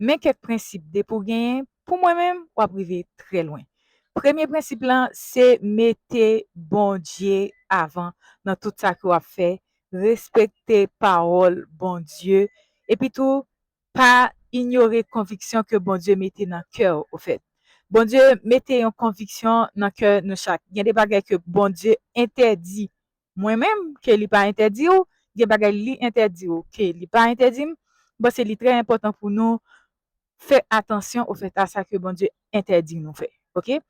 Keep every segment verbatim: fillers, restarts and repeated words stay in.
Men kèk prensip, depi w genyen, pou mwen menm, w ap rive trè lwen. Premye prensip lan, se mete Bondye avan nan tout sa ke w ap fè. Respekte pawòl Bondye. Epi tou, pa inyore konviksyon ke Bondye mete nan kè w, ofèt. Bondye mete yon konviksyon nan kè nou chak. Gen de bagay ke Bondye entèdi mwen menm, ke li pa entèdi w, gen bagay li entèdi w, ke li pa entèdi m. M panse li trè enpòtan pou nou fè atansyon, ofèt, a sa ke Bondye entèdi nou fè. Oke?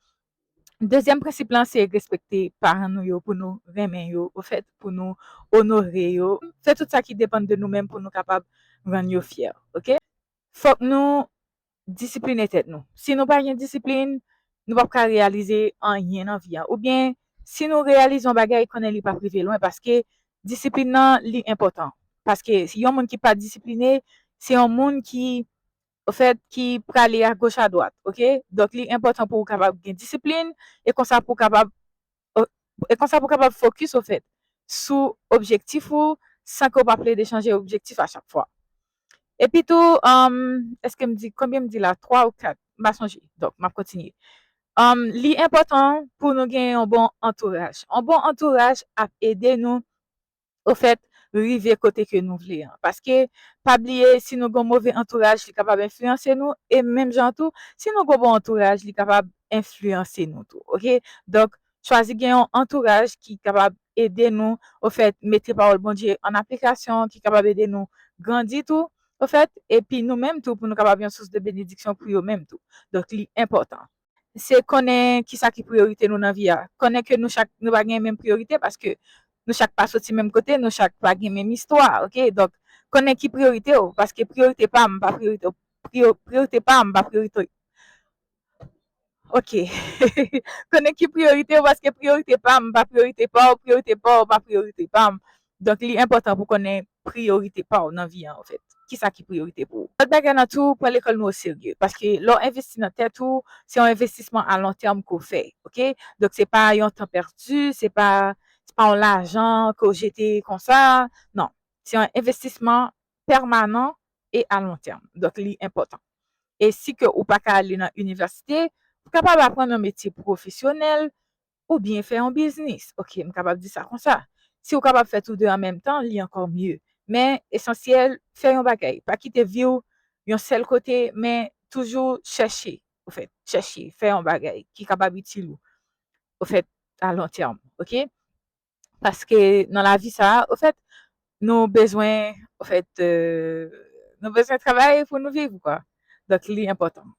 Dezyèm prensip lan, se respekte paran nou yo, pou nou renmen yo, ofèt, pou nou onore yo. Fè tout sa ki depann de nou menm pou nou kapab rann yo fyè. Oke? Fòk nou disipline tèt nou. Si nou pa gen disiplin, nou p ap ka reyalize anyen nan vi a. Oubyen, si nou reyalize yon bagay, konnen li p ap rive lwen, paske disiplin nan, li enpòtan. Paske yon moun ki pa disipline, se yon moun ki, ofèt, ki prale agoch adwat, oke? Donk, li enpòtan pou w kapab gen disiplin, e konsa pou w kapab, e konsa pou w kapab fokis, ofèt, sou objektif ou, san ke w pa plede chanje objektif a chak fwa. Epi tou, um, èske m di, konbyen m di la? Twa ou kat? M pa sonje. Donk, m ap kontinye. Um, li enpòtan pou nou gen yon bon antouraj. Yon bon antouraj ap ede nou, ofèt, rive kote ke nou vle an. Paske, pa bliye, si nou gen yon move antouraj, li kapab enfliyanse nou. E menm jan tou, si nou gen yon bon antouraj, li kapab enfliyanse nou tou. Oke? Donk, chwazi gen yon antouraj ki kapab ede nou, ofèt, mete pawòl Bondye an aplikasyon, ki kapab ede nou grandi tou, ofèt, epi nou menm tou, pou nou kapab yon sous de benediksyon pou yo menm tou. Donk, li enpòtan. Se konnen kisa ki priyorite nou nan vi a. Konnen ke nou chak, nou pa gen menm priyorite, paske nou chak pa soti menm kote, nou chak pa gen menm istwa, oke? Donk, konnen ki priyorite w, paske priyorite pa m, pa priyorite, priyo-, priyorite pa m, pa priyorite. Oke. Konnen ki priyorite w, paske priyorite pa m, pa priyorite pa w, priyorite pa w, pa priyorite pa m. Donk, li enpòtan pou konnen priyorite pa w nan vi an, anfèt. Kisa ki priyorite pou ou? Lòt bagay nan tou, pran lekòl nou oserye. Paske lè w envesti nan tèt ou, se yon envestisman a lon tèm ke w fè, oke? Donk, se pa yon tan pèdi, se pa, se pa yon lajan ke w jete konsa. Non. Se yon envestisman pèmanan e a lon tèm. Donk, li enpòtan. E si ke ou pa ka ale nan inivèsite, ou kapab aprann yon metye pwofesyonèl oubyen fè yon biznis. Oke, m kapab di sa konsa. Si ou kapab fè tou de an menm tan, li ankò mye. Men, esansyèl, fè yon bagay. Pa kite vi w yon sèl kote, men toujou chèche, ofèt, chèche fè yon bagay ki kapab itil ou. Ofèt, a lon tèm, oke? Paske nan lavi sa a, ofèt, nou bezwen, ofèt, euh, nou bezwen travay pou nou viv, kwa. Donk, li enpòtan.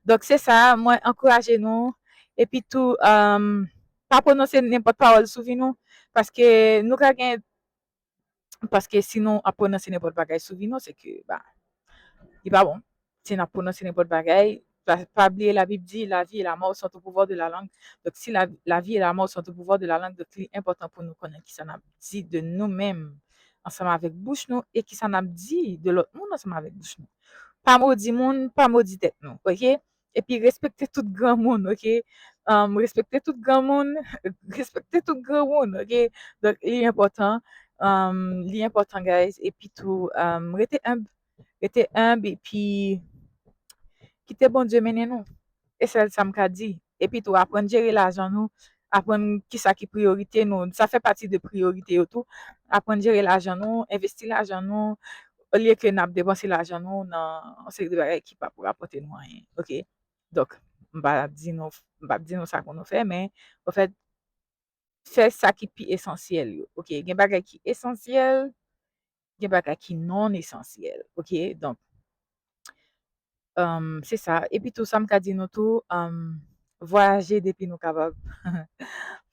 Donk, se sa, mwen ankouraje nou. Epi tou, um, pa pwononse nenpòt pawòl sou vi nou, paske nou ka gen, paske si nou ap pwononse nenpòt bagay sou vi nou, se ke, ba, li pa bon. Si n ap pwononse nenpòt bagay, pa, pa bliye Labib di, la vie et la mort sont au pouvoir de la langue. Donk, si la, la vie et la mort sont au pouvoir de la langue, donk, li enpòtan pou nou konnen kisa n ap di de nou menm ansanm avèk bouch nou e kisa n ap di de lòt moun ansanm avèk bouch nou. Pa modi moun, pa modi tèt nou, oke? Epi respekte tout granmoun, oke? Um, respekte tout granmoun, respekte tout granmoun, oke? Donk, li enpòtan, um, li enpòtan, guys. Epi tou, um, rete enb, rete enb, epi kite Bondye mennen nou. E sèl sa m ka di. Epi tou, aprann jere lajan nou, aprann kisa ki priyorite nou. Sa fè pati de priyorite yo tou. Aprann jere lajan nou, envesti lajan nou, olye ke n ap depanse lajan nou nan yon seri de bagay ki p ap rapòte nou anyen. Oke? Donk, m pa di nou, m p ap di nou sa pou nou fè, men, anfèt, fè sa ki pi esansyèl yo. Oke? Gen bagay ki esansyèl, gen bagay ki non esansyèl. Oke? Donk, um, se sa. Epi tou, sa m ka di nou tou, um, vwayaje depi nou kapab.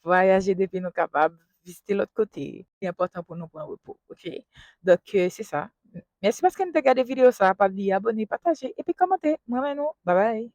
Vwayaje depi nou kapab. Vizite lòt kote. Li enpòtan pou nou pran repo. Oke? Donk, euh, se sa. Mèsi paske nou te gade videyo sa a. Pa bliye abòne, pataje, epi kòmante. Mwen renmen nou. Babay.